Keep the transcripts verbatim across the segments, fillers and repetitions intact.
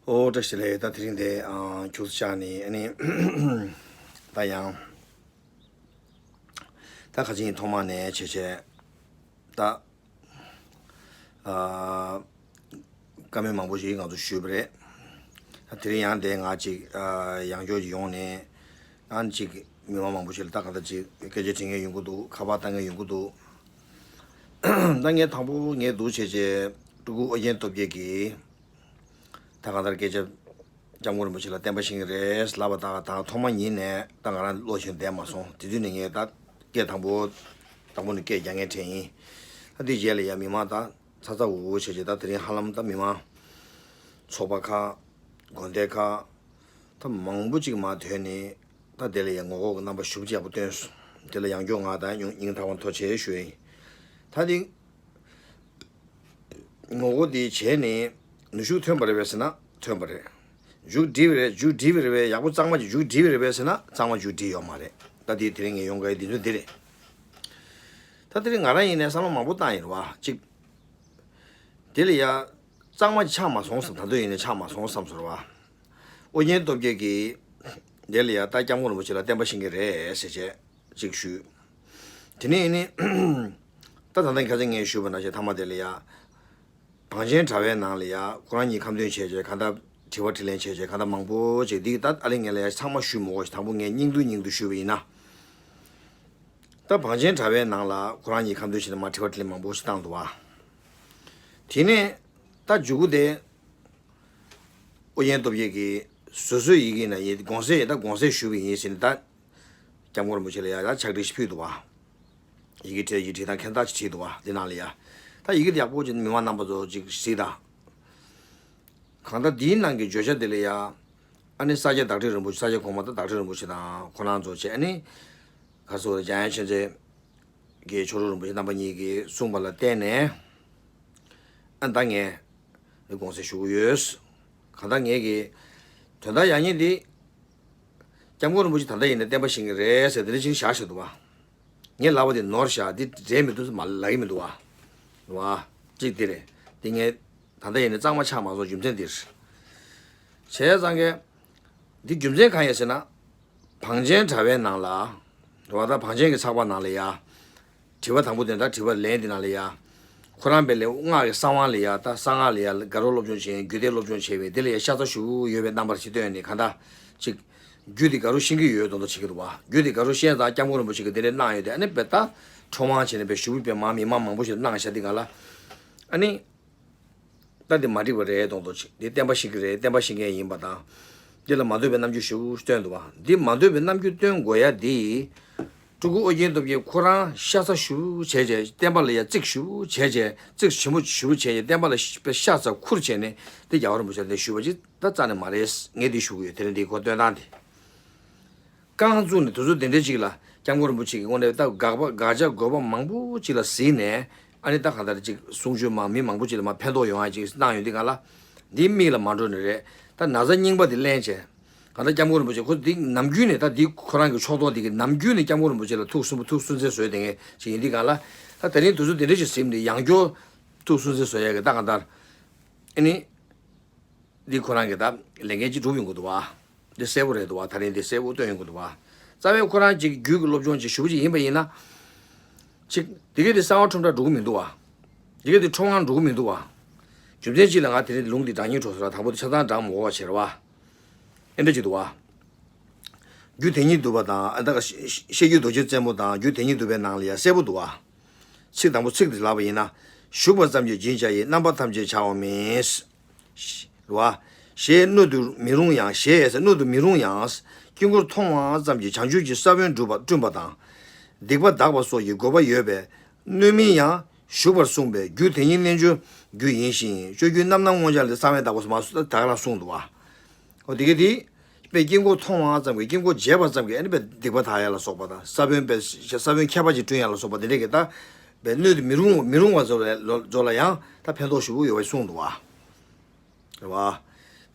ཨོ་བཀྲ་ཤིས་བདེ་ལེགས། ད་དེ་རིང་དེ་ཨ་ཁྱུག་ཙམ་བཅར་ནས་ཨ་ནི་ད་ཡང་ད་ཁ་ཆེན་ཐོག་མ་ནས་བྱས་བྱས་ད་ཨ་བཀའ་མོལ་མང་པོ་ཞིག་ང་ཚོ་ཞུས་པ་རེད། ད་དེ་རིང་ཡང་དེ་ང་ཅིག་ཨ་ཡང་བསྐྱར་ཅིག་ཡོང་ནས་ཨ་ནི་ཅིག་མི་མང་མང་པོ་ཞིག་ལ་ད་ག་ད་ཅིག་སྐད་ཆ་དྲི་མཁན་ཡོང་གི་འདུག་ཁ་པར་བཏང་མཁན་ཡོང་གི་འདུག་ད་ངས་དང་པོ་ངས་འདུག་བྱས་བྱས་སྤྲུལ་སྐུ་ཨོ་རྒྱན་སྟོབས་རྒྱལ་གྱིས། ད་གང་ལྟར་སྐད་ཆ་སྐྱབས་མགོན་རིན་པོ་ཆེ་ལ་བསྟན་པ་བཤིག་གི་རེད་ལབ་པ་དང་ཐོག་མ་ཉིད་ནས་ད་ང་རང་བློ་ཞིག་བསྡད་མ་སོང་། དེ་དུས་ནས་ངས་ད་སྐད་དང་པོ་དང་པོ་ནས་སྐད་རྒྱག་མཁན་དྲན་ཡིན། ད་དེའི་རྗེས་ལ་ཡང་མི་མང་ད་ཚ་ཚ་འུར་འུར་བྱས་བྱས་ད་དེ་རིང་ཧ་ལམ་ད་མི་མང་ཚོགས་པ་ཁག་དགོན་སྡེ་ཁག་ད་མང་པོ་ཅིག་མར་ཐོན་ནས་ད་དེ་ལ་ཡང་ངོ་ལྐོག་གི་རྣམ་པ་ཞེ་པོ་ཅིག་ཡག་པོ་སྟོན་སོང་། དེ་ལ་ཡང་བསྐྱར་ང་ད་སྙིང་ཐག་པ་ནས་ཐུགས་རྗེ་ཆེ་ཞུ་ཡིན། ད་དེ། ངོ་རྒོལ་དེ་བྱས་ནས་ནུས་ཤུགས་ཐོན་པ་རེད་པས་ཟེར་ན་ཐོན་པ་རེད། མཇུག་སྒྲིལ་བ་རེད། མཇུག་སྒྲིལ་བ་རེད་པས། ཡག་པོ་གཙང་མ་ཅིག་མཇུག་སྒྲིལ་བ་རེད་པས་ཟེར་ན་གཙང་མ་མཇུག་སྒྲིལ་ཡོད་མ་རེད། ད་དེ་དེ་རིང་ངས་ཡོང་དགོས་ཡ་དེ་ཚོ་འདི་རེད། ད་དེ་རིང་ང་རང་ཡིན་ནའི་བསམ་བློ་མང་པོ་བཏང་ཡིན་རེད་བ། གཅིག་དེ་ལ་ཡ་གཙང་མ་ཅིག་ཆགས་མ་སོང་བསམ། ད་དུང་ཡིན་ནའི་ཆགས་མ་སོང་བསམ་སོང་རེད་བ། ཨོ་རྒྱན་སྟོབས་རྒྱལ་གྱིས་དེ་ལ་ཡ་ད་སྐྱབས་མགོན་རིན་པོ་ཆེ་ལ་བསྟན་པ་བཤིག་གི་རེད་ཟེར་བྱས། ཅིག་ཞུས། དེ་ནས་ནི། ད་ད་ལྟ་ཁ་སང་ངས་ཞུས་པ་ནང་བཞིན་ཐ་མ་དེ་ལ་ཡ། བང་ཆེན་དྲ་བའི་ནང་ལ་ཡ་ཁོ་རང་གཉིས་ཁ་འདོན་བྱས་བྱས་གང་ལྟར་དྲི་བ་དྲིས་ལན་བྱས་བྱས་གང་ལྟར་མང་པོ་ཅིག་འདི་ད་ཨ་ལེ་ངས་ལ་ཡ་ཚང་མ་ཞུས་མི་དགོས་ཤིག་དང་པོ་ངས་སྙིང་བསྡུས་སྙིང་བསྡུས་ཞུས་པ་ཡིན་ན། ད་བང་ཆེན་དྲ་བའི་ནང་ལ་ཁོ་རང་གཉིས་ཁ་འདོན་བྱས་ནས་མར་དྲི་བ་དྲིས་ལན་མང་པོ་ཞིག་བཏང་འདུག་བ། དེ་ནས་ད་མཇུག་གུ་དེ། ཨོ་རྒྱན་སྟོབས་རྒྱལ་གྱིས་བཟོད་གསོལ་ཡི་གེ་ན་ཡི་དགོངས་སེལ་ད་དགོངས་སེལ་ཞུས་པ་ཡིན་ཟེར་ནས་ད། སྐྱབས་མགོན་རིན་པོ་ཆེ་ལ་ཡ་ཡ་ཕྱག་བྲིས་ཤིག་ཕུལ་འདུག་བ། ཡི་གེ་བྲིས་ཡི་བྲིས་དང་ཁྱད་མཚར་ཅིག་བྲིས་འདུག་བ་འདི་ནང་ལ་ཡ། ད་ཡི་གེ་འདི་ཡག་པོ་ཅིག་མི་མང་རྣམ་པ་ཚོ་ཅིག་གཟིགས་དང་། གང་ལྟར་འདིའི་ནང་གི་བརྗོད་བྱ་འདི་ལ་ཡ། ཨ་ནི་ས་སྐྱ་བདག་ཁྲི་རིན་པོ་ཆེ་ས་སྐྱ་གོང་མ་དང་བདག་ཁྲི་རིན་པོ་ཆེ་དང་ཁོ་རང་ཚོ་བྱས་ཨ་ནི། ག་སོ་འཇམ་དབྱངས་མཁྱེན་བརྩེ། གི་ཆོས་གྲོགས་རིན་པོ་ཆེ་རྣམ་པ་གཉིས་ཀྱིས་གསུངས་པ་ལ་བརྟེན་ནས། ཨ་ད་ངས་དགོངས་སེལ་ཞུ་གི་ཡོད། གང་ལྟར་ངས་ཀྱི་དོན་དག་ཡག་ཉེས་འདི་སྐྱབས་མགོན་རིན་པོ་ཆེ་ད་ལྟ་ཡིན་ན་བསྟན་པ་བཤིག་གི་རེད་ཟེར་དེ་འདྲ་ཅིག་བཞག་བཞག་འདུག་བ། ངས་ལབ་པ་དེ་ནོར་བཞག་འདི་འདྲས་མི་འདུག་ཟེར་མ་ལབ་ཀྱི་མི་འདུག་བ། རེད་བ། གཅིག་དེ་རེད། འདི་ངས་ད་ལྟ་ཡིན་ན་གཙང་མ་ཆགས་མ་སོང་རྒྱུ་མཚན་འདིར། བྱས་ཙང་གི་འདི་རྒྱུ་མཚན་གང་ཡིན་ཟེར་ན། བང་ཆེན་དྲ་བའི་ནང་ལ། རེད་བ། ད་བང་ཆེན་གྱི་ཚགས་པར་ནང་ལ་ཡ། དྲི་བ་དང་པོ་དེ་ད་དྲི་བ་ལན་དེ་ནང་ལ་ཡ། ཁོ་རང་པའི་ལས་སྔགས་ཀྱི་གསང་བ་ལ་ཡ་ད་གསང་སྔགས་ལ་ཡ་དགའ་རོགས་སློབ་སྦྱོང་བྱས་རྒྱུད་སྡེ་སློབ་སྦྱོང་བྱས་པའི་དེ་ལ་ཡ་ཤ་ཚ་ཞུ་ཡོད་པའི་རྣམ་པར་ཞིག་སྟོན་ནས་གང་ལྟར་ཅིག་རྒྱུད་དེ་དགའ་རོགས་ཤེས་ཀྱི་ཡོད་མདོག་མདོག་བྱེད་ཀྱི་འདུག་བ། རྒྱུད་དེ་དགའ་རོགས་ཤེས་ཙང་སྐྱབས་མགོན་རིན་པོ་ཆེ་གིས་དེ་འདྲ་གནང་ཡོད་དེ་ཨ་ནི་པའི་ད་ཁྲོམ་དབང་བྱས་ནས་པའི་ཞུ་བུ་པའི་མ་མི་མང་མང་པོ་ཞིག་གནང་བཞག་དེ་ག་ལ། ཨ་ནི། ད་འདི་མ་འགྲིག་པ་རེད་མདོག་མདོག་བྱེད་འདི་བསྟན་པ་བཤིག་གི་རེད། བསྟན་པ་བཤིག་མཁན་ཡིན་པ་དང་། འདི་ལ་མ་འདོད་པའི་རྣམ་འགྱུར་ཞེ་པོ་སྟོན་འདུག་བ། འདི་མ་འདོད་པའི་རྣམ་འགྱུར་སྟོན་དགོས་ཡ་འདི། སྤྲུལ་སྐུ་ཨོ་རྒྱན་སྟོབས་རྒྱལ་ཁོ་རང་ཤ་ཚ་ཞེ་པོ་བྱས་བྱས་བསྟན་པ་ལ་ཡ་གཙིགས་ཞེ་པོ་བྱས་བྱས་གཙིགས་ཆེན་པོ་ཞེ་པོ་བྱས་བྱས་བསྟན་པ་ལ་ཤ་ཤ་ཚ་ཁུར་བྱས་ནས་འདི་རྒྱལ་བ་རིན་པོ་ཆེ་ལ་ཞུས་པ་ཅིག་ད་རྩ་ནས་མ་རེད། ངས་འདི་ཞུ་གི་ཡོད། དེ་རིང་འདི་ཁོ་སྟོན་སྟངས་དེ། རྐང་བཙུགས་ནས་དུས་ཚོད་འདི་འདྲའི་ཅིག་ལ་སྐྱབས་མགོན་རིན་པོ་ཆེ་གིས་དངོས་གནས་ད་དགག་པ་དགག་བྱ་དགོས་པ་མང་པོ་ཅིག་ལ་གཟིགས་ནས་ཨ་ནི་ད་གང་ལྟར་ཅིག་གསུང་ཆོས་མང་མི་མང་པོ་ཅིག་ལ་མ་ཕན་ཐོགས་ཡོང་ཡ་ཅིག་གནང་ཡོད་འདི་ག་ལ་འདི་མིག་ལ་མ་འགྲོ་ནི་རེད། ད་ན་ཚ་རྙིང་པ་འདི་གླེང་བྱས་གང་ལྟར་སྐྱབས་མགོན་རིན་པོ་ཆེ་ཁོ་འདི་ནམ་རྒྱུན་ནས་ད་འདི་ཁོ་རང་གི་ཕྱོགས་གཏོགས་འདི་གི་ནམ་རྒྱུན་ནས་སྐྱབས་མགོན་རིན་པོ་ཆེ་ལ་ཐུགས་སུན་པོ་ཐུགས་སུན་གཙེར་བཟོས་བསྡད་མཁན་ཅིག་ཡིན་འདི་ག་ལ་ད་དེ་རིང་དུས་ཚོད་འདི་འདྲ་ཅིག་ཟིན་ནས་ཡང་བསྐྱར་ཐུགས་སུན་གཙེར་བཟོ་ཡ་གི་ད་གང་ལྟར་ཨ་ནི། འདི་ཁོ་རང་གིས་ད་ལས་འགན་ཅིག་སྒྲུབ་ཡོང་གི་འདུག་བ། འདི་གསལ་པོ་རེད་འདུག་བ། ད་རིང་འདི་གསལ་པོ་སྟོན་ཡོང་གི་འདུག་བ། རྩ་བའི་ཁོ་རང་ཅིག་རྒྱུད་ཀྱི་སློབ་སྦྱོང་ཅིག་ཞུ་བ་ཅིག་ཡིན་པ་ཡིན་ན། ཅིག་འདི་གས་འདི་གསང་བ་ཁྲོམ་བསྒྲགས་འགྲོ་གི་མི་འདུག་བ། འདི་གས་འདི་ཁྲོམ་ཁང་འགྲོ་གི་མི་འདུག་བ། རྒྱུ་མཚན་ཅིག་ལ་ང་དེ་རིང་ལུང་འདི་བགྲང་སྙིང་བྲོ་སོང་ར། དང་པོ་འདི་ཆ་ཚང་བགྲང་མ་དགོས་པ་བྱེད་ར་བ། ཨེ་འདྲ་ཅིག་འདུག་བ། རྒྱུད་དོན་གཉིས་བསྡུས་པ་དང་ཨ་ད་ག་བཤད་རྒྱུད་རྡོ་རྗེ་རྩེ་མོ་དང་རྒྱུད་དོན་གཉིས་བསྡུས་པའི་ནང་ལ་ཡ་གསལ་པོ་འདུག་བ། ཚིག་དང་པོ་ཚིག་འདི་ལབ་པ་ཡིན་ན། ཞུགས་པ་ཙམ་གྱིས་སྦྱིན་བྱ་ཡི། རྣམ་པ་ཐམས་ཅད་བྱ་བ་མིན། རེད་བ། ཞེས་སྣོད་དུ་མི་རུང་ཡང་ཞེས་སྣོད་དུ་མི་རུང་ཡང་། དཀྱིལ་འཁོར་མཐོང་བ་ཙམ་གྱིས་བྱང་ཆུབ་ཀྱི་ས་བོན་བསྐྲུན་པ་བསྐྲུན་པ་དང་། སྡིག་པ་འདག་པ་སོགས་ཀྱི་དགོས་པ་ཡོད་པས། སྣོད་མིན་ཡང་ཞུགས་པར་གསུངས་པས་རྒྱུ་དེ་ཉིད་རྣལ་འབྱོར་རྒྱུ་ཡིན་ཞིང་སྤྱོད་རྒྱུ་རྣམ་སྣང་མངོན་བྱང་ལས་གསང་བའི་བདག་པོ་སོགས་མ་སོགས་ད་ག་རང་གསུངས་འདུག་བ། འོ་དེ་ག་དེ། པའི་དཀྱིལ་འཁོར་མཐོང་བ་ཙམ་གྱིས་དཀྱིལ་འཁོར་མཇལ་བ་ཙམ་གྱིས་ཨ་ནི་པའི་སྡིག་པ་དག་ཡ་ལ་སོགས་པ་དང་ས་བོན་པའི་ས་བོན་ཁྱད་པར་ཅིག་བསྐྲུན་ཡ་ལ་སོགས་པ་དེ་འདྲས་ཀྱི་ད། པའི་སྣོད་དུ་མི་རུང་མི་རུང་བ་ཚོ་ལ་ལོ་ཚོ་ལ་ཡང་ད་ཕན་ཐོགས་ཞེ་པོ་ཡོད་པ་གསུངས་འདུག་བ། རེད་བ།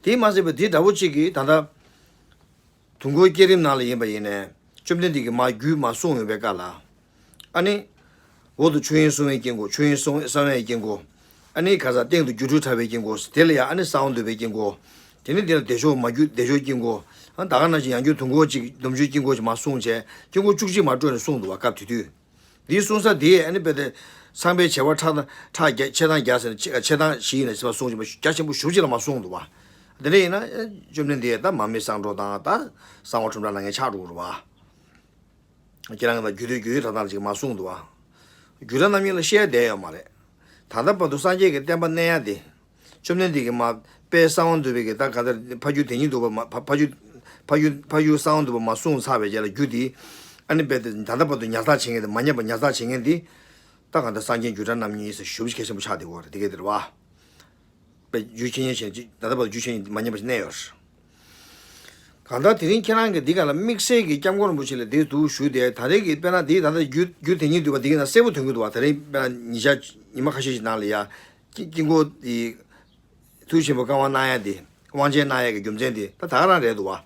དེས་མ་ཟད་པའི་དེ་འདྲ་བོ་གཅིག་གིས་ད་ལྟ། དུས་འཁོར་བསྐྱེད་རིམ་ནང་ལ་ཡིན་པ་ཡིན་ནས་བཅོམ་ལྡན་འདས་ཀྱིས་མ་རྒྱུད་མ་གསུངས་ཡོད་པའི་སྐབས་ལ། ཨ་ནི། འོག་ཏུ་ཆོས་དབྱིངས་སྲུང་བའི་དཀྱིལ་འཁོར་ཆོས་དབྱིངས་སྲུང་གསང་བའི་དཀྱིལ་འཁོར། ཨ་ནི་ཁ་སང་སྟེང་དུ་སྒྱུ་འཕྲུལ་དྲ་བའི་དཀྱིལ་འཁོར་དེ་ལ་ཡང་ཨ་ནི་གསང་བ་འདུས་པའི་དཀྱིལ་འཁོར། དེ་ནས་དེ་ལ་བདེ་མཆོག་མ་རྒྱུད་བདེ་མཆོག་དཀྱིལ་འཁོར། ཨ་ད་ག་ནང་བཞིན་ཡང་རྒྱུད་དུང་འཁོར་གཅིག་སྡོམ་རྒྱུད་དཀྱིལ་འཁོར་གཅིག་མར་གསུངས་བྱས་དཀྱིལ་འཁོར་བཅུ་གཅིག་མར་སྤྲོས་ནས་གསུངས་འདུག་བ། སྐབས་དེ་དུས། འདིའི་གསུང་ས་འདིས་ཨ་ནི་དཔེ་དེ་སང་ཕོད་བྱེ་བ་ཕྲག་ཕྲག་བརྒྱ་ཕྱེད་དང་བརྒྱ་ཟེར་ནས་ཕྱེད་ཕྱེད་དང་བཞི་ཡིན་ན་ཞེས་པ་གསུངས་ཀྱི་མ་རྒྱ་ཆེན་པོ་ཞེ་པོ་ཅིག་ལ་མར་གསུངས་འདུག་བ། དེ་འདྲ་ཡིན་ན་བཅོམ་ལྡན་འདས་ད་མར་མེ་གསང་སྒྲོག་དང་ད་གསང་བ་ཁྲོམ་བྲག་ལ་ངས་ཕྱག་འགྲོ་གི་རེད་བ། ཁྱེད་རང་གི་ད་རྒྱུད་སྟོད་རྒྱུད་སྟོད་གྲགས་སྟངས་ལ་ཅིག་མར་གསུངས་འདུག་བ། རྒྱུད་གྲྭ་རྣམ་གཉིས་ལ་བཤད་བསྡད་ཡོད་མ་རེད། ད་ལྟ་བར་དུ་སངས་རྒྱས་ཀྱི་བསྟན་པ་གནས་ཡ་དེ། བཅོམ་ལྡན་འདས་ཀྱིས་མར་དཔལ་གསང་བ་འདུས་པའི་གི་ད་གང་ལྟར་ཕ་རྒྱུད་དེ་ཉིད་འདུས་པ་མ་ཕ་ཕ་རྒྱུད་ཕ་རྒྱུད་ཕ་རྒྱུད་གསང་བ་འདུས་པ་མར་གསུངས་ཚར་བའི་རྗེས་ལ་རྒྱུད་དེ། ཨ་ནི་རྦད་དེ་ད་ལྟ་བར་དུ་ཉར་ཚགས་བྱེད་མཁན་དེ་མ་ཉམས་པ་ཉར་ཚགས་བྱེད་མཁན་དེ། ད་གང་ལྟར་སངས་རྒྱས་རྒྱུད་གྲྭ་རྣམ་གཉིས་ཟེར་ཞེ་པོ་ཅིག་གལ་ཆེན་པོ་ཆགས་བསྡད་ཡོད་རེད། དེ་ག་དེ་རེད་བ། པའི་རྒྱུད་ཆེན་ཡན་ཆེན་ཅིག་ད་ལྟ་བར་རྒྱུད་ཆེན་མ་ཉམས་པ་ཞིག་གནས་ཡོད། གང་ལྟར་དེ་རིང་ཁྱེད་རང་གིས་འདི་ག་ལ་དམིགས་བསལ་གྱི་སྐྱབས་མགོན་རིན་པོ་ཆེ་ལ་འདི་འདུག་ཞུས་ཏེ་ད་རེས་ཀྱི་དཔེར་ན་འདི་ད་ལྟ་རྒྱུད་རྒྱུད་དེ་ཉིད་འདུས་པ་འདི་ག་ན་གསལ་པོ་ཐོན་གྱི་འདུག་བ། དེ་རིང་དཔེར་ན་ཉིན་ཞག་ཉི་མ་ཁ་ཤས་ཤིག་ནང་ལ་ཡ་དཀྱིལ་དཀྱིལ་འཁོར་འདི་ཐུགས་ཆེན་པོ་བསྐང་བ་གནང་ཡ་འདི་དབང་ཆེན་གནང་ཡ་གི་རྒྱུ་མཚན་འདི་ད་ད་ག་རང་རེད་འདུག་བ།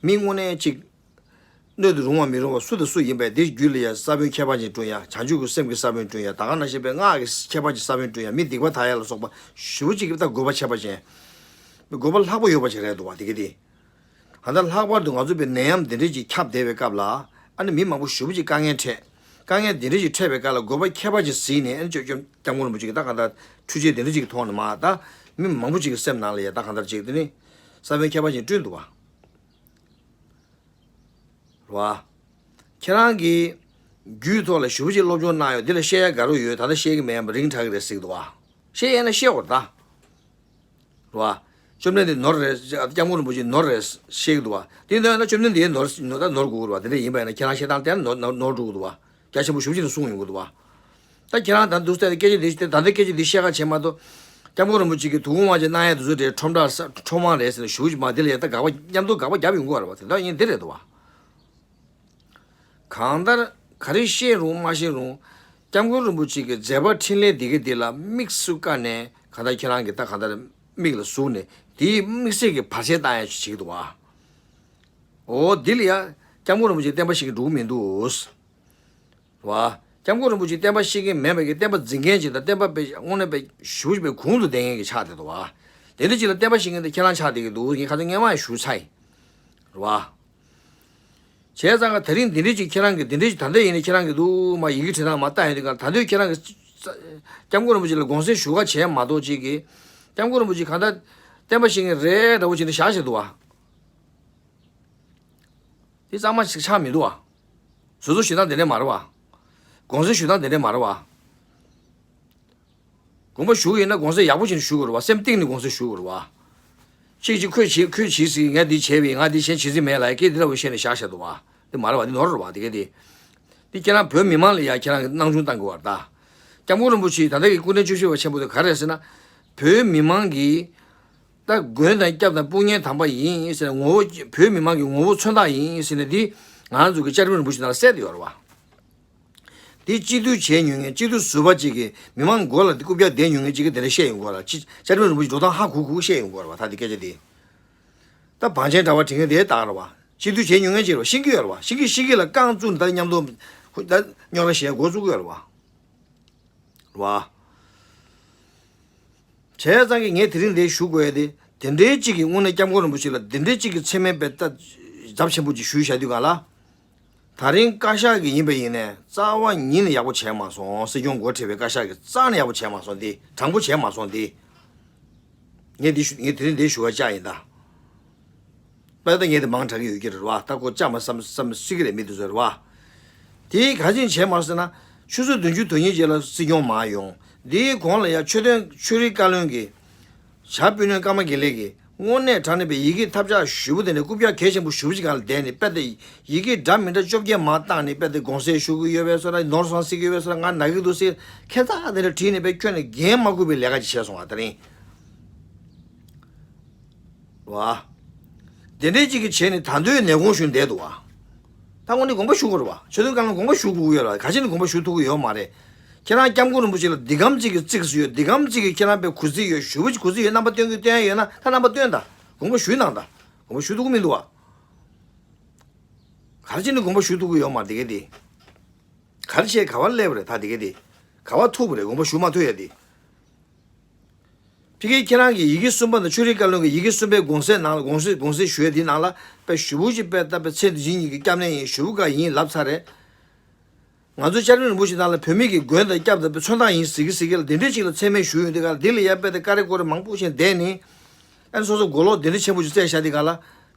མི་དངོས་གནས་གཅིག་སྣོད་དུ་རུང་བ་མི་རུང་བ་སུ་དང་སུ་ཡིན་པས་འདིར་རྒྱུད་ལ་ཡང་ས་བོན་ཁྱད་པར་ཅན་བསྐྲུན་ཡ། བྱང་ཆུབ་ཀྱི་སེམས་ཀྱི་ས་བོན་བསྐྲུན་ཡ། ད་ག་ནང་བཞིན་པའི་སྔགས་ཀྱི་ཁྱད་པར་གྱི་ས་བོན་བསྐྲུན་ཡ། མི་སྡིག་པ་དག་ཡ་ལ་སོགས་པ་ཞེ་པོ་ཅིག་གི་ད་དགོས་པ་ཆེ་བ་ཅན། དགོས་པ་ལྷག་པོ་ཡོད་པ་ཅིག་རེད་འདུག་བ་དེ་གི་དེ། ད་ལྟ་ལྷག་པར་དུ་ང་ཚོ་པའི་ནད་ཡམས་འདི་འདྲས་ཅིག་ཁྱབ་བསྡད་པའི་སྐབས་ལ་ཨ་ནི་མི་མང་པོ་ཞེ་པོ་ཅིག་དཀའ་ངལ་འཕྲད། དཀའ་ངལ་འདི་འདྲས་ཅིག་འཕྲད་པའི་སྐབས་ལ་དགོས་པ་ཁྱད་པར་ཅིག་གཟིགས་ནས་ཨ་ནི་སྐྱབས་སྐྱབས་མགོན་རིན་པོ་ཆེ་གི་ད་གང་ལྟར་འཕྲུལ་ཆས་འདི་འདྲས་ཅིག་གི་ཐོག་ནས་མ་ད་མི་མང་པོ་ཅིག་གི་སེམས་ནང་ལ་ཡ་ད་གང་ལྟར་ཅིག་དེ་ནི་ས་བོན་ཁྱད་པར་ཅན་བསྐྲུན་འདུག་བ། རེད་བ། ཁྱེད་རང་གིས་རྒྱུད་ཐོག་ལ་ཞེ་པོ་ཅིག་སློབ་སྦྱོང་གནང་ཡོད། འདི་ལ་བཤད་ཡ་དགའ་རབ་ཡོད། ད་ལྟ་བཤད་ཀྱི་མེད་པ་རིང་དྲགས་ཀྱི་རེད་ཟེར་གྱི་འདུག་བ། བཤད་ཡས་ན་བཤད་དགོས་རེད་ད། རེད་བ། བཅོམ་ལྡན་འདས་ནོར་རེད། སྐྱབས་མགོན་རིན་པོ་ཆེ་ནོར་རེད་བཤད་ཀྱི་འདུག་བ། དེ་ནོར་ན་བཅོམ་ལྡན་འདས་ནོར་ནོར་ད་ནོར་དགོས་རེད་བ། དེ་འདྲ་ཡིན་པ་ཡིན་ན་ཁྱེད་རང་བཤད་སྟངས་དེ་ནོར་ནོར་ནོར་འགྲོ་གི་འདུག་བ། རྒྱ་ཆེན་པོ་ཞེ་པོ་ཅིག་ནས་གསུངས་ཡོང་གི་འདུག་བ། ད་ཁྱེད་རང་ད་འདུག་སྟེ་སྐད་ཆ་འདི་ད་ལྟ་སྐད་ཆ་འདི་བཤད་ག་བྱེད་མ་གཏོགས། སྐྱབས་མགོན་རིན་པོ་ཆེ་གིས་དུག་ཁུང་དབང་ཆེན་གནང་ཡས་དེ་ཚོ་དེ་ཁྲོམ་བྲག་ས་ཁྲོམ་དབང་རེད་ཟེར་ནས་ཞུ་མ་འདི་ལ་ཡ་ད་དགག་པ་མཉམ་དུ་དགག་པ་བརྒྱབ་ཡོང་གི་ཡོད་རེད་བ། དེ་འདྲ་ཡིན་འདི་རེད་འདུག་བ། གང་ལྟར་ག་རེ་བཤད་རུང་མ་བཤད་རུང་། སྐྱབས་མགོན་རིན་པོ་ཆེ་གི་མཛད་པ་འཕྲིན་ལས་འདི་ག་འདི་ལ་དམིགས་སུ་བཀར་ནས་གང་ལྟར་ཁྱེད་རང་གིས་ད་གང་ལྟར་མིག་ལ་ཟུག་ནས་དེའི་དམིགས་བསལ་གྱི་བར་ཆད་བཏང་ཡ་ཞིག་བྱེད་ཀྱི་འདུག་བ། འོ་འདི་ལ་ཡ་སྐྱབས་མགོན་རིན་པོ་ཆེ་བསྟན་པ་བཤིག་གི་འགྲོ་གི་མི་འདུག་བ། སྐྱབས་མགོན་རིན་པོ་ཆེ་བསྟན་པ་བཤིག་མཁན་མེད་པའི་གི་བསྟན་པ་འཛིན་མཁན་ཅིག་དང་བསྟན་པ་པའི་དངོས་གནས་པའི་ཞུ་ཞུ་བའི་གུང་དུ་བསྡད་མཁན་གྱི་ཆགས་བསྡད་འདུག་བ། དེ་འདྲ་ཅིག་ལ་བསྟན་པ་བཤིག་མཁན་དེ་ཁྱེད་རང་ཆགས་བསྡད་ཀྱི་འདུག་ངས་ཁ་སང་སྔོན་མ་ཡང་ཞུ་ཚར་ཡིན། རེད་བ། བྱས་ཙང་ག་དེ་རིང་འདི་འདྲ་ཅིག་ཁྱེད་རང་གི་འདི་འདྲ་ཅིག་ད་ལྟ་ཡིན་ནའི་ཁྱེད་རང་གི་འདུག་མ་ཡི་གེ་བྲིས་སྟངས་མ་ལྟ་ཡོང་དུས་ག་ད་འདོད་ཁྱེད་རང་གི་སྐྱབས་མགོན་རིན་པོ་ཆེ་ལ་དགོངས་སེལ་ཞུ་ག་བྱས་མ་གཏོགས་ཅིག་གི་སྐྱབས་མགོན་རིན་པོ་ཆེ་གང་ལྟར་བསྟན་པ་བཤིག་མཁན་རེད་འདྲ་བོ་ཅིག་འདི་བཞག་བཞག་འདུག་བ། དེ་གཙང་མ་ཞིག་ཆགས་མི་འདུག་བ། བཟོ་བཟོ་ཞུ་སྟངས་དེ་འདྲས་མ་རེད་བ། དགོངས་སེལ་ཞུ་སྟངས་དེ་འདྲས་མ་རེད་བ། དགོངས་པ་ཞུ་གི་ཡིན་ན་དགོངས་སེལ་ཡག་པོ་ཞིག་ཞུ་དགོས་རེད་བ། སེམས་གཏིང་ནས་དགོངས་སེལ་ཞུ་དགོས་རེད་བ། གཅིག་གཅིག་ཁོས་བྱེད་ཁོས་བྱེད་ཟིག་ངས་འདི་བྱས་པས་ང་འདི་གཞན་བྱེད་རྩིས་མེད་ལ་སྐད་འདི་འདྲ་བོ་བཤད་ནས་བཞག་བཞག་འདུག་བ། འདི་མ་རེད་བ། འདི་ནོར་རེད་བ། འདི་ག་འདི། འདི་ཁྱེད་རང་བོད་མི་མང་ལ་ཡ་ཁྱེད་རང་གི་སྣང་ཆུང་བཏང་དགོས་བ་རེད་ད། སྐྱབས་མགོན་རིན་པོ་ཆེ་ད་ལྟ་གི་སྐུ་ཕྲེང་བཅུ་བཞི་པ་ཆེན་པོ་དེ་ག་རེ་རེད་ཟེར་ན། བོད་མི་མང་གི་ད་མགོན་དང་སྐྱབས་དང་དཔུང་གཉེན་དམ་པ་ཡིན་ཟེར་ནས་ངོ་བོ་བོད་མི་མང་གི་ངོ་བོ་མཚོན་རྟགས་ཡིན་ཟེར་ནས་འདི་ང་རང་ཚོ་གི་བཅའ་ཁྲིམས་རིན་པོ་ཆེ་ནང་ལ་གསལ་དུ་ཡོད་རེད་བ། འདི་སྤྱི་འཐུས་བྱས་མྱོང་མཁན་སྤྱི་འཐུས་ཟུར་པ་ཅིག་གིས་མི་མང་མགོ་ལ་འདི་རྐུབ་བཀྱག་བསྡད་མྱོང་མཁན་ཅིག་གིས་དེ་འདྲ་བཤད་ཡོང་གི་རེད་བ། ཅི་བཅའ་ཁྲིམས་རིན་པོ་ཆེ་འགྲོ་སྟངས་ཧ་གོ་གོ་བཤད་ཡོང་གི་རེད་བ། ད་འདི་སྐད་ཆ་འདི། ད་བང་ཆེན་འདྲ་བ་དྲི་མཁན་དེ་རྟགས་རེད་བ། སྤྱི་འཐུས་བྱས་མྱོང་མཁན་ཅིག་རེད་བ། ཤེས་ཀྱི་ཡོད་རེད་བ། ཤེས་ཀྱི་ཤེས་ཀྱི་ལ་རྐང་བཙུགས་ནས་ད་མཉམ་དུ་ད་རྙོག་དྲ་བཤད་འགོ་བཙུགས་ཀྱི་ཡོད་རེད་བ། རེད་བ། བྱས་ཙང་གི་ངས་དེ་རིང་འདིར་ཞུ་དགོས་ཡ་དེ་དེ་འདྲའི་གཅིག་གི་དངོས་གནས་སྐྱབས་མགོན་རིན་པོ་ཆེ་ལ་དེ་འདྲའི་གཅིག་གི་མཚན་སྨད་པའི་ལྟ་རྒྱབ་ཆེན་པོ་ཅིག་ཞུས་བཞག་དུས་ག་ལ། ད་རིང་བཀའ་ཤག་གི་ཡིན་པ་ཡིན་ནའི་རྩ་བ་ཉིད་ནས་ཡག་པོ་བྱས་མ་སོང་། སྲིད་སྐྱོང་འགོ་ཁྲིད་པའི་བཀའ་ཤག་གིས་རྩ་ནས་ཡག་པོ་བྱས་མ་སོང་དེ། དྲང་པོ་བྱས་མ་སོང་དེ། ངས་འདི་ཞུ་ངས་དེ་རིང་འདི་ཞུ་བ་བཅར་ཡིན་ད། པ་ད་ངས་དེ་མང་དྲགས་ཀྱི་ཡོད་ཀྱི་རེད་བ། ད་ཁོ་བཅར་མ་བསམ་བསམ་སྲིད་ཀྱི་རེད། མི་དེ་ཚོ་རེད་བ། དེ་ག་ཅིན་བྱས་མ་ཟེར་ན། ཆུ་ཚོད་བདུན་ཅུ་དོན་གཉིས་རྗེས་ལ་སྲིད་སྐྱོང་མར་ཡོང་། འདིའི་གོང་ལ་ཡང་ཆོས་དོན་ཆོས་རིག་བཀའ་བློན་གྱི་བྱ་སྤུན་ནོན་ཀརྨ་དགེ་ལེགས་ཀྱིས་དངོས་གནས་དྲང་གནས་པའི་ཡི་གེ་ཐབས་ཆག་ཞེ་པོ་དེ་ནས་རྐུབ་བཀྱག་གལ་ཆེན་པོ་ཞེ་པོ་ཅིག་སྒང་ལ་བསྡད་ནས་དཔེ་དེ་ཡི་གེ་འདྲ་མི་འདྲ་བཅོ་བརྒྱད་མར་བཏང་ནས་དཔེ་དེ་དགོངས་སེལ་ཞུ་གི་ཡོད་པའི་བཟོ་འདྲ། ནོར་སོང་ཟེར་གི་ཡོད་པའི་བཟོ་འདྲ། ང་ན་གི་འདུག་ཟེར་ཁྱད་མཚར་དེ་འདྲ་བྲིས་ནས་དཔེ་ཁྱོན་ནས་འགན་མ་འཁུར་བའི་ལས་ཀ་ཅིག་བྱས་སོང་བ་དེ་རིང་། བ། དེ་འདྲའི་གཅིག་གིས་བྱས་ནས་ད་དུང་ནད་དགོངས་ཞུས་བསྡད་འདུག་བ། ད་དངོས་གནས་དགོངས་པ་ཞུ་དགོས་རེད་བ། ཆོས་དོན་བཀའ་བློན་དགོངས་པ་ཞུ་དགོས་ཀྱི་ཡོད་རེད་བ། ག་ཅི་ནས་དགོངས་པ་ཞུ་ཐུབ་ཀྱི་ཡོད་མ་རེད། ཁྱེད་རང་སྐྱབས་མགོན་རིན་པོ་ཆེ་ལ་འདི་གམ་གཅིག་གི་རྩིས་སུ་ཡོད། འདི་གམ་གཅིག་གིས་ཁྱེད་རང་པའི་གུས་བརྩི་ཡོད། ཞུ་བ་གུས་བརྩི་ཡོད། རྣམ་པ་སྟོན་གྱི་སྟོན་ཡ་ཡོད་ན་ད་རྣམ་པ་སྟོན་དང་། དགོངས་པ་ཞུ་གནང་དང་། དགོངས་པ་ཞུ་ཐུབ་ཀྱི་མི་འདུག་བ། ག་ཅི་ནས་དགོངས་པ་ཞུ་ཐུབ་ཀྱི་ཡོད་མ་རེད་དེ་ག་དེ། ག་རེ་བྱས་ག་བར་སླེབས་པ་རེད་ད་དེ་ག་དེ། ག་བར་ཐུག་པ་རེད་དགོངས་པ་ཞུ་མ་ཐུབ་ཡ་དེ། དེ་གའི་ཁྱེད་རང་གི་ཡི་གེ་གསུམ་པ་དང་ཆོས་རིག་བཀའ་བློན་གྱི་ཡི་གེ་གསུམ་པའི་དགོངས་གསལ་ནང་ལ་དགོངས་གསལ་དགོངས་གསལ་ཞུ་ཡས་དེའི་ནང་ལ་དཔེ་ཞུ་བུ་ཅིག་དཔེ་ལྟ་བུ་ཚེ་འདི་ཕྱི་གཉིས་ཀྱི་སྐྱབས་གནས་ཡིན། ཞུ་བུ་ག་ཡིན་ལབ་ཚར་རེད། ང་ཚོ་ལྕགས་རི་རིན་པོ་ཆེ་ནང་ལ་བོད་མི་གི་མགོན་དང་སྐྱབས་དང་མཚོན་རྟགས་ཡིན་ཟེར་གི་ཟེར་གི་ལ་འདི་འདྲའི་ཅིག་ལ་མཚན་སྨད་ཞུ་ཡོང་དུས་ག་ལ་འདི་ལ་ཡ་དཔེ་དེ་ཀ་རེ་ཀོ་རེ་མང་པོ་ཞིག་བསྡད་ནི། ཨ་ནི་སོ་སོ་མགོ་ལོག་འདི་འདྲ་ཆེན་པོ་ཞིག་བཙལ་བཞག་དེ་ག་ལ་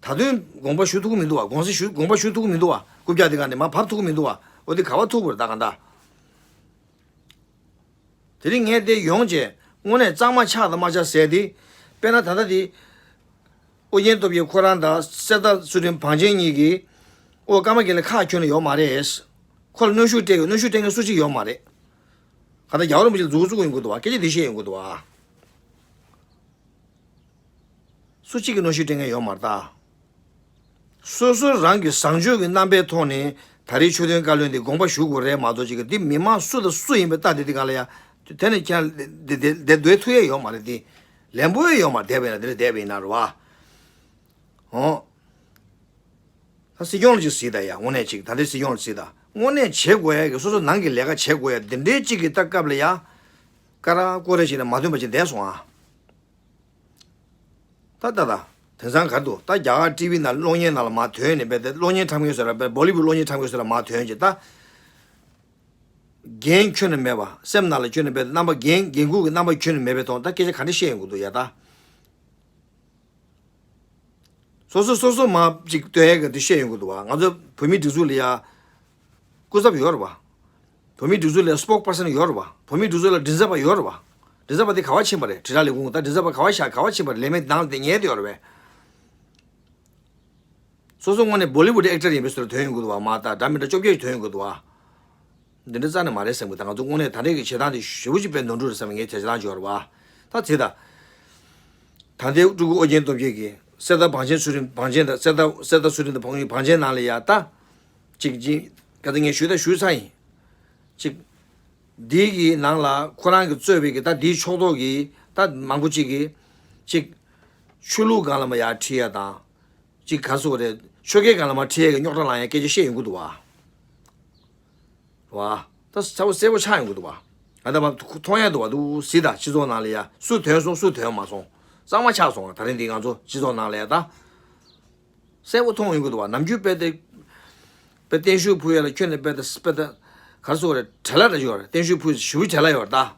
ད་དུང་དགོངས་པ་ཞུ་ཐུབ་ཀྱི་མི་འདུག་བ། དགོངས་སེལ་ཞུ་དགོངས་པ་ཞུ་ཐུབ་ཀྱི་མི་འདུག་བ། རྐུབ་བཀྱག་དེ་ག་ནས་མ་བབས་ཐུབ་ཀྱི་མི་འདུག་བ། འོ་དེ་ག་བ་ཐུབ་པར་ད་ག་འདྲ། དེ་རིང་ངས་དེ་ཡོང་རྗེས་དངོས་གནས་གཙང་མ་ཆགས་དང་མ་ཆགས་ཟེར་དེ། དཔེར་ན་ད་ལྟ་དེ། ཨོ་རྒྱན་སྟོབས་རྒྱལ་ཁོ་རང་དང་གསེར་རྟ་ཚུལ་ཁྲིམས་བང་ཆེན་གཉིས་ཀྱིས་ཨོ་ཀརྨ་རྒྱལ་ལ་ཁག་ཁྱོན་ནས་ཡོད་མ་རེད། ཁོ་ལ་གནོན་ཤུགས་སྤྲད་ཡོད། གནོན་ཤུགས་སྤྲད་མཁན་སུ་གཅིག་ཡོད་མ་རེད། ག་ད་རྒྱལ་བ་རིན་པོ་ཆེ་མཛུབ་གུ་བཙུགས་ཡོང་གི་འདུག་བ། སྐད་ཆ་འདི་བཤད་ཡོང་གི་འདུག་བ། སུ་གཅིག་གིས་གནོན་ཤུགས་སྤྲད་མཁན་ཡོད་མ་རེད་ད། སོ་སོ་རང་གི་བཟང་སྤྱོད་ཀྱི་རྣམ་པའི་ཐོག་ནས་ད་རེས་ཆོས་དོན་བཀའ་བློན་འདི་དགོངས་པ་ཞུ་དགོས་རེད་མ་གཏོགས་ཅིག་གི་འདི་མི་མང་སུ་དང་སུ་ཡིན་པའི་ལྟ་དེ་དེ་ག་ལ་ཡ། དེ་ནས་ཁྱེད་རང་འདི་འདི་འདི་སྡོད་ཐུབ་ཡས་ཡོད་མ་རེད་དེ། ལན་པོ་ཡས་ཡོད་མ་རེད། བསྡད་པ་ཡིན་ན་འདི་འདྲ་བསྡད་པ་ཡིན་ན་རེད་བ། ཨོ། ད་སྲིད་སྐྱོང་ལ་ཅིག་གཟིགས་ད་ཡ། དངོས་གནས་ཅིག་ད་ལྟའི་སྲིད་སྐྱོང་ལ་གཟིགས་ད། དངོས་གནས་བྱེད་དགོས་ཡ་གི་སོ་སོ་ནང་གི་ལས་ཀ་བྱེད་དགོས་ཡ་འདི་འདྲའི་ཅིག་གི་ད་སྐབས་ལ་ཡ། ཀ་ར་ཀོ་རེ་ཞིག་ལ་མ་ཐོན་པ་ཅིག་བསྡད་སོང་ཨ། ད་ད་ད། དེང་སང་ག་རེ་འདུག་ད་རྒྱ་གར་ཊི་ཝི་ནང་གློག་བརྙན་ནང་ལ་མར་ཐོན་ནས་བས་ཏེ་གློག་བརྙན་འཁྲབ་མཁན་ཟེར་ར་བས་བོ་ལི་བུཌ་གློག་བརྙན་འཁྲབ་མཁན་ཟེར་ར་མར་ཐོན་ཅིག་ད། འགན་ཁྱོན་ནས་མེད་པ། སེམས་ནང་ལ་ཁྱོན་ནས་མེད་པ། རྣམ་པ་འགན་འགན་ཁུར་གྱི་རྣམ་པ་ཁྱོན་ནས་མེད་པའི་ཐོག་ད་སྐད་ཆ་ག་འདྲ་བཤད་ཡོང་གི་འདུག་ཡ་ད། སོ་སོ་སོ་སོ་མ་ཅིག་སྟོན་ཡ་གི་དེ་བཤད་ཡོང་གི་འདུག་བ། ང་ཚོ་བོད་མིའི་སྒྲིག་འཛུགས་ལ་ཡ། སྐུ་ཚབ་ཡོད་རེད་བ། བོད་མིའི་སྒྲིག་འཛུགས་ལ་སི་པོག་པར་སན་ཡོད་རེད་བ། བོད་མིའི་སྒྲིག་འཛུགས་ལ་མགྲིན་ཚབ་པ་ཡོད་རེད་བ། མགྲིན་ཚབ་པ་དེ་ག་བ་ཕྱིན་པ་རེད། དྲིལ་བསྒྲགས་ལས་ཁུངས་ད་མགྲིན་ཚབ་པ་ག་བ་བཞག་ག་བ་ཕྱིན་པ་རེད། ལས་མེད་ནང་ལ་དེ་ཉལ་དེ་ཡོད་རེད་བས། སོ་སོ་དངོས་གནས་བོ་ལི་བུཌ་ཨེག་ཊར་ཡིན་པའི་ཚུལ་ལ་ཐོན་ཡོང་གི་འདུག་བ། མ་ད་འདྲ་མི་འདྲ་བཅོ་བརྒྱད་ཐོན་ཡོང་གི་འདུག་བ། འདི་འདྲ་རྩ་ནས་མ་རེད་བསམ་གི། ད་ང་ཚོ་དངོས་གནས་ད་རེས་ཀྱི་བྱེད་སྟངས་དེ་ཞེ་པོ་ཅིག་དཔེ་ནོར་འཁྲུལ་རེད་བསམ་ངས་དེ་བྱེད་སྟངས་ཅིག་ཡོད་རེད་བ། ད་དེ་ད། ད་ལྟའི་སྤྲུལ་སྐུ་ཨོ་རྒྱན་སྟོབས་རྒྱལ་གྱིས་གསེར་རྟ་བང་ཆེན་ཚུལ་ཁྲིམས་བང་ཆེན་དང་གསེར་རྟ་གསེར་རྟ་ཚུལ་ཁྲིམས་དང་བང་བང་ཆེན་ནང་ལ་ཡ་ད། ཅིག་ཅིག་ག་ཚོད་ངས་ཞུས་ད་ཞུས་ཚར་ཡིན། ཅིག་འདི་གི་ནང་ལ་ཁོ་རང་གིས་གཙོས་པའི་གི་ད་འདིའི་ཕྱོགས་གཏོགས་ཀྱི་ད་མང་པོ་ཅིག་གིས་ཅིག་ཆོས་ལུགས་སྒང་ལ་མ་ཡར་ཁྲིད་ཡ་དང་། ཅིག་ག་རེ་ཟེར་དགོས་རེད། ཆོལ་ཁའི་སྒང་ལ་མ་ཁྲིད་ཡ་གི་རྙོག་དྲ་ལངས་ཡ་སྐད་ཆ་བཤད་ཡོང་གི་འདུག་བ། བ། ད་ཚ་བོ་གསལ་པོ་ཆགས་ཡོང་གི་འདུག་བ། ང་ད་མ་མཐོང་ཡ་འདུག་བ་འདུག་ཟིག་ད་སྤྱི་ཚོགས་ནང་ལ་ཡ་སུ་ཐོན་སོང་སུ་ཐོན་མ་སོང་། གཙང་མ་ཆགས་སོང་བ། ད་རིང་འདི་ང་ཚོ་སྤྱི་ཚོགས་ནང་ལ་ཡ་ད། གསལ་པོ་མཐོང་ཡོང་གི་འདུག་བ། ནམ་རྒྱུན་དཔེ་དེ། དཔེ་བརྟན་བཞུགས་ཕུལ་ཡ་ལ་ཁྱོན་ནས་དཔེ་དེ་དཔེ་དེ། ག་རེ་ཟེར་དགོས་རེད། བྲེལ་བ་རེ་ཡོད་རེད། བརྟན་བཞུགས་ཕུལ་ཞེ་པོ་བྲེལ་བ་ཡོད་རེད་ད།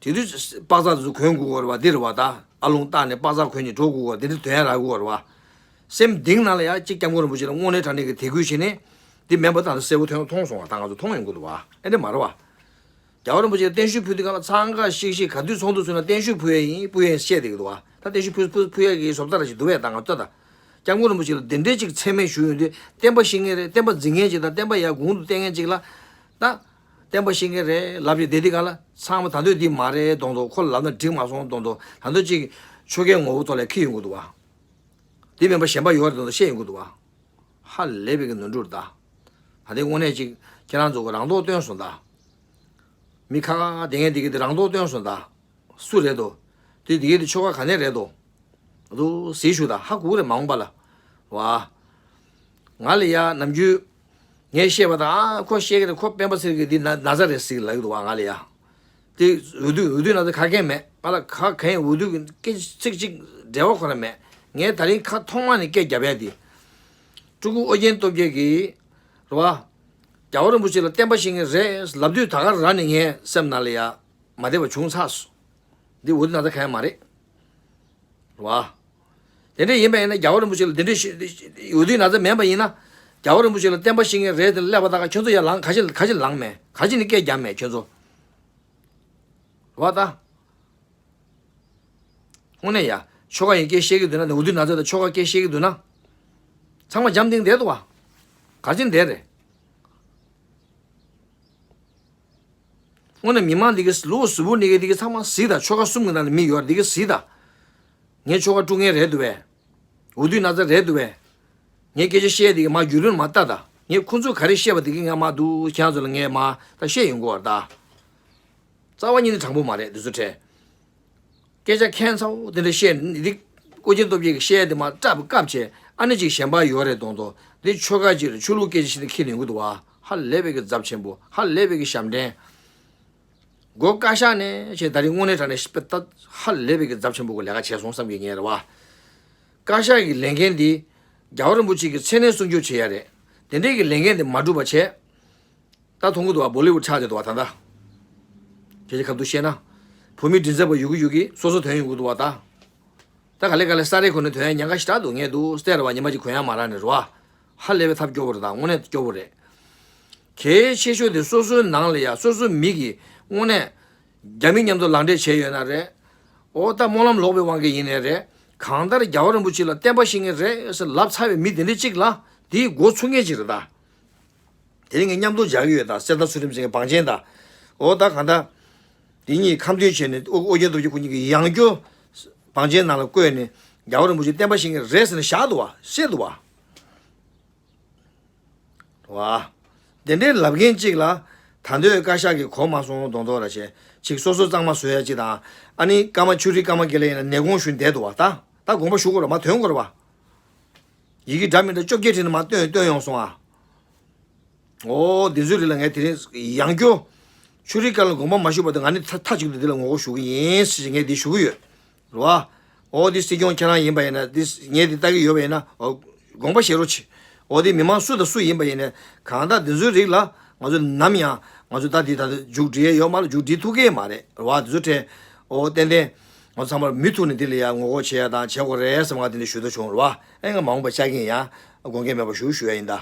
དེ་དུས་པགས་ཚག་དེ་ཚོ་གོན་དགོས་ཀྱི་རེད་བ། འདི་རེད་བ་ད། ཨ་ལོང་བཏགས་ནས་པགས་ཚག་གོན་ནས་འགྲོ་དགོས་ཀྱི་རེད་བ། འདི་འདྲ་དོན་ཡ་རག་གི་རེད་བ། སེམས་གཏིང་ནང་ལ་ཡ་གཅིག་སྐྱབས་མགོན་རིན་པོ་ཆེ་ལ་དངོས་གནས་དྲང་གནས་ཀྱི་དད་གུས་བྱས་ནས། འདི་མིན་པ་ད་ལྟ་གསལ་པོ་ཐོན་མཐོང་སོང་བ། ད་ང་ཚོ་མཐོང་ཡོང་གི་འདུག་བ། ཨེ་འདྲ་མ་རེད་བ། རྒྱལ་བ་རིན་པོ་ཆེ་ལ་བརྟན་བཞུགས་ཕུལ་དུས་གང་ལ་འཚང་ཁ་ཤིག་ཤིག་ག་དུས་ཚོགས་འདུ་ཚོགས་ན་བརྟན་བཞུགས་ཕུལ་ཡ་ཡིན་ཕུལ་ཡ་ཡིན་བཤད་བསྡད་ཀྱི་འདུག་བ། ད་བརྟན་བཞུགས་ཕུལ་ཕུལ་ཕུལ་ཡ་གི་བཟོ་ལྟ་ར་ཞིག་འདུག་བས། ད་ང་ཚོ་ད་སྐྱབས་མགོན་རིན་པོ་ཆེ་ལ་འདི་འདྲའི་ཅིག་མཚན་སྨད་ཞུ་ཡོང་དུས་བསྟན་པ་བཤིག་མཁན་རེད། བསྟན་པ་འཛིན་མཁན་ཅིག་དང་བསྟན་པ་ཡར་གོང་དུ་བསྟན་མཁན་ཅིག་ལ། ད་བསྟན་པ་བཤིག་མཁན་རེད་ལབ་ཀྱི་བསྡད་དུས་གང་ལ་ཚང་མ་ད་འདོད་འདི་མ་རེད་མདོག་མདོག་ཁོ་ལབ་ན་འགྲིག་མ་སོང་མདོག་མདོག་ད་འདོད་ཅིག་ཆོལ་ཁའི་ངོ་བོ་ཐོག་ལ་འཁྱེར་ཡོང་གི་འདུག་བ། དེ་མིན་པ་གཞན་པ་ཡོད་རེད་མདོག་མདོག་བཤད་ཡོང་གི་འདུག་བ། ཧ་ལས་པའི་གི་ནོར་འཁྲུལ་རེད་ད། ད་ལྟའི་དངོས་གནས་ཅིག་ཁྱེད་རང་ཚོ་གི་རང་མདོག་སྟོན་སོང་ད། མི་ཁ་ཁ་བསྡད་མཁན་དེ་གི་དེ་རང་མདོག་སྟོན་སོང་ད། སུ་རེད་དོ། དེ་དེ་གི་དེ་ཆོལ་ཁ་ག་ནས་རེད་དོ། འདུག་ཟེར་ཞུ་ད་ཧ་གོ་གི་རེད་མ་འོངས་པ་ལ། བ། ང་ལ་ཡ་ནམ་རྒྱུན། ངས་བཤད་པ་དང་ཨ་ཁོ་བཤད་གི་རེད། ཁོ་སྤེན་པ་ཚེ་རིང་གི་འདི་ན་ན་ཚ་རེད་ཟེར་ལབ་གི་འདུག་བ་ང་ལ་ཡ། དེ་འོས་བསྡུ་འོས་བསྡུ་ན་ཚ་ག་གེ་མེད། ང་ལ་ག་གེ་འོས་བསྡུ་གི་སྐད་ཚིག་གཅིག་འབྲེལ་བ་ཁོ་རང་མེད། ངས་ད་རིང་ཁ་ཐོག་མ་ནས་སྐད་རྒྱབ་ཡ་དེ། སྤྲུལ་སྐུ་ཨོ་རྒྱན་སྟོབས་རྒྱལ་གྱིས། རེད་བ། རྒྱལ་བ་རིན་པོ་ཆེ་ལ་བསྟན་པ་བཤིག་མཁན་རེད་ལབ་དུས་ད་ག་རང་ནས་ངའི་སེམས་ནང་ལ་ཡ། མ་བདེ་བ་བྱུང་ཚར་སོང་། འདི་འོས་བསྡུ་ན་ཚ་ག་ཡ་མ་རེད། རེད་བ། དེ་འདྲ་ཡིན་པ་ཡིན་ན་རྒྱལ་བ་རིན་པོ་ཆེ་ལ་དེ་འདྲ་ཞིག་འོས་བསྡུའི་ན་ཚ་མེད་པ་ཡིན་ན། རྒྱལ་བ་རིན་པོ་ཆེ་ལ་བསྟན་པ་བཤིག་མཁན་རེད་དེ་སླེབས་པ་ད་ག་ཁྱོད་ཚོ་ཡར་ལངས་ག་ཅི་ག་ཅི་ལངས་མེད་ག་ཅི་ནས་སྐད་རྒྱབ་མེད་ཁྱོད་ཚོ། རེད་བ་ད། དངོས་གནས་ཡ། ཆོལ་ཁ་ཡིན་སྐད་བཤད་ཀྱི་འདུག་ན་འོས་བསྡུའི་ན་ཚ་དང་ཆོལ་ཁ་སྐད་བཤད་ཀྱི་འདུག་ན། ཚང་མ་འཇམ་ཐིང་བསྡད་འདུག་བ། ག་ཅི་བསྡད་རེད། དངོས་གནས་མི་མང་འདི་གི་ལོ་གཟུ་བོ་ནི་གི་འདི་གི་ཚང་མ་གཟིགས་དང་། ཆོལ་ཁ་གསུམ་གི་ནང་ནས་མི་ཡོད་འདི་གི་གཟིགས་དང་། ངའི་ཆོལ་ཁ་དཀྲུག་མཁན་རེད་འདུག་བས། འོས་བསྡུའི་ན་ཚ་རེད་འདུག་བས། ངའི་སྐད་ཆ་བཤད་འདི་གི་མ་བརྒྱུད་རིམ་མ་ལྟ་དང་། ངས་ཁོ་ཚོས་ག་རེ་བཤད་པ་འདི་གི་ང་མ་འདུག་ཁྱེད་རང་ཚོ་ལ་ངས་མ་ད་བཤད་ཡོང་གི་བར་ད། རྩ་བ་ཉིད་ནས་དྲང་པོ་མ་རེད་འདི་ཚོ་ཁྲལ། སྐད་ཆ་ཁྱད་མཚར་པོ་དེ་འདྲ་བཤད་ནི་འདི་ཀོ་ཅན་སྟོབས་རྒྱལ་གྱིས་བཤད་དེ་མ་སྐྲག་པའི་སྐབས་བྱས་ཨ་ནི་ཅིག་གཞན་པ་ཡོད་རེད་མདོག་མདོག་འདི་ཆོལ་ཁ་ཅིག་རེད། ཆོས་ལུགས་སྐད་ཆ་ཞིག་ནས་ཁྱེར་ནས་ཡོང་གི་འདུག་བ། ཧ་ལས་པའི་གི་ཚབས་ཆེན་པོ། ཧ་ལས་པའི་གི་ཞབས་འདྲེན། སྒོ་བཀའ་ཤག་ནས་བྱས་ད་རིང་དངོས་གནས་དྲང་གནས་ད་ཧ་ལས་པའི་གི་ཚབས་ཆེན་པོ་གི་ལས་ཀ་བྱས་སོང་བསམ་གྱི་ངས་རེད་བ། བཀའ་ཤག་གི་ལས་འགན་འདི་རྒྱལ་བ་རིན་པོ་ཆེ་གི་མཚན་གནས་སྲུང་སྐྱོབ་བྱེད་ཡ་རེད། དེ་འདྲའི་གི་ལས་འགན་འདི་མ་འགྲུབ་པ་བྱས། ད་མཐོང་གི་འདུག་བ། བོ་ལི་ཝུད་ཆགས་བསྡད་འདུག་བ་ད་ལྟ། ཁྱེད་ཀྱི་ཁ་ཐུག་བཤད་ན། བོད་མི་མགྲིན་ཚབ་པ་ཡོད་གི་ཡོད་གི་སོ་སོ་དོན་ཡོང་གི་འདུག་བ་ད། ད་ག་ལེ་ག་ལེ་ས་རེ་ཁོ་ནས་དོན་ཡ་ཉན་ག་ཞིག་དྲག་འདུག་ངས་འདུག་སྟེར་བ་ཉི་མ་གཅིག་གོན་ཡ་མ་རག་ནས་རོ། ཧ་ལས་པའི་ཐབས་སྐྱོ་བོ་རེད་ད་དངོས་གནས་སྐྱོ་བོ་རེད། གལ་ཆེ་ཤོས་དེ་སོ་སོའི་ནང་ལ་ཡ་སོ་སོའི་མི་གི་དངོས་གནས་རྒྱ་མི་མཉམ་དུ་ལག་འབྲེལ་བྱས་ཡོད་ན་རེད། ཨོ་ད་སྨོན་ལམ་ལོག་པའི་དབང་གིས་ཡིན་ནའི་རེད། གང་ལྟར་རྒྱལ་བ་རིན་པོ་ཆེ་ལ་བསྟན་པ་བཤིག་མཁན་རེད་ཟེར་ལབ་ཚར་བའི་མི་དེ་འདྲ་གཅིག་ལ་དེའི་མགོ་ཚུགས་མཁན་གཅིག་རེད་ད། དེ་རིང་ངས་མཉམ་དུ་སྦྱར་གྱི་ཡོད་ད་གསེར་རྟ་ཚུལ་ཁྲིམས་ཟེར་མཁན་བང་ཆེན་ད། ཨོ་ད་གང་ལྟར། དེ་གཉིས་ཁ་མཐུན་བྱས་ནས་ཨོ་ཨོ་རྒྱན་རྡོ་རྗེ་ཁོ་གཉིས་ཀྱིས་ཡང་བསྐྱར་བང་ཆེན་ནང་ལ་བཀོད་ནས་རྒྱལ་བ་རིན་པོ་ཆེ་བསྟན་པ་བཤིག་མཁན་རེད་ཟེར་ནས་བཞག་འདུག་བ་བཤད་འདུག་བ། བ། དེ་འདྲའི་ལབ་མཁན་གཅིག་ལ། ད་འདོད་བཀའ་ཤག་གིས་གོ་མ་སོང་མདོག་མདོག་ར་བྱས། ཅིག་སོ་སོ་གཙང་མ་བཟོ་ཡ་ཅིག་དང་། ཨ་ནི་ཀརྨ་ཆོས་རིག་ཀརྨ་དགེ་ལེགས་ཡིན་ན་ནད་དགོངས་ཞུས་བསྡད་འདུག་བ་ད། ད་དགོངས་པ་ཞུ་དགོས་ར་མ་ཐོན་དགོས་ར་བ། ཡི་གེ་འདྲ་མི་འདྲ་བཅོ་བརྒྱད་བྲིས་ནས་མ་བཏོན་བཏོན་ཡོང་སོང་ཨ། ཨོ་འདི་ཚོའི་རིགས་ལ་ངས་དེ་རིང་ཡང་བསྐྱར། ཆོས་རིག་ཀརྨ་ལ་དགོངས་པ་མ་ཞུས་པ་དེ་ང་ནི་མཐའ་མཐའ་གཅིག་ཏུ་འདི་ལ་ངོ་རྒོལ་ཞུ་གི་ཡིན་ཞེས་ངས་འདི་ཞུ་གི་ཡོད། རེད་བ། ཨོ་འདི་སྲིད་སྐྱོང་ཁྱེད་རང་ཡིན་པ་ཡིན་ན་འདི་ངས་འདི་ལྟ་གི་ཡོད་པ་ཡིན་ན་ཨོ་དགོངས་པ་བཞེས་རོགས་གྱིས། ཨོ་འདི་མི་མང་སུ་དང་སུ་ཡིན་པ་ཡིན་ནའི་གང་ལྟར་འདི་ཚོའི་རིགས་ལ་ང་ཚོ་ནམ་ཡང་ང་ཚོ་ད་འདི་ད་ལྟ་མཇུག་སྒྲིལ་ཡས་ཡོད་མ་རེད་མཇུག་སྒྲིལ་ཐུབ་ཀྱི་མ་རེད་རེད་བ། འདི་ཚོ་ཁྲལ་ཨོ་ཏན་ཏན་ང་ཚོ་ཚང་མར་མུ་མཐུད་ནས་འདི་ལ་ཡ་ངོ་རྒོལ་བྱེད་ཡ་དང་བྱེད་དགོས་རེད་བསམ་ང་འདི་འདྲ་ཞུ་ཐུབ་བྱུང་རེད་བ། ཨེ་ང་མ་འོངས་པ་བཅར་གྱིན་ཡ་དགོངས་འགལ་མེད་པ་ཞུ་ཞུ་ཡ་ཡིན་ད།